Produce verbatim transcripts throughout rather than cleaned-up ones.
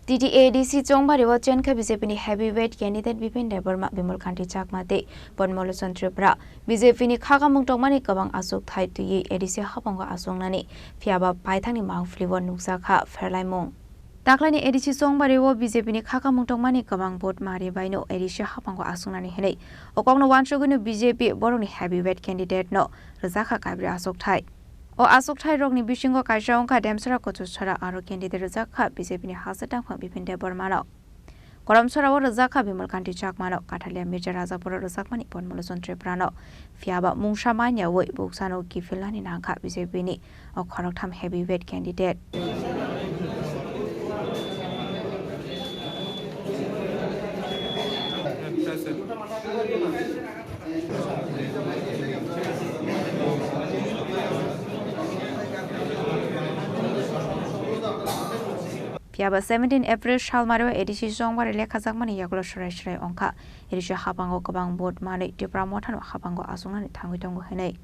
T T A A D C Chongbari o chenkha B J P ni heavyweight candidate Bipin Debbarma, Bimal Kanti Chakma tei Padma Lochon Tripura. B J P ni khakamung tongmani kwbang achukthai twiwi A D C haphango achuknani, phiyaba paithakni mangpili o nukjakha pherlaimung. Taklaini A D C Chongbari o B J P ni khakamung tongmani kwbang vote mari baino A D C haphango achuknani hinwi o kokno wansugwino B J P borokni heavyweight candidate no rwjakha kaibri achukthai. O achukthai rokni bisingo kaisa wngkha Demsara Kochusara aro candidate rwjakha B J P ni Hasa Tangphang Bipin Debbarma no. Koramsara o rwjakha Bimal Kanti Chakma no, Kathalia Mirza Rajapur o rwjakmani Padma Lochon Tripura no. Phiyaba mungsa manya wi buksano kiphilnani nangkha B J P ni o khoroktham heavyweight candidate. Phiyaba seventeen April salmario A D C Chongbari lekhajakmani yagulo swrai swrai wngkha. A D C haphango kwbang vote manwi Tipra Mothano haphango achuknani thangwi tongo hinwi.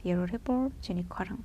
Bureau Report, Chini Khorang.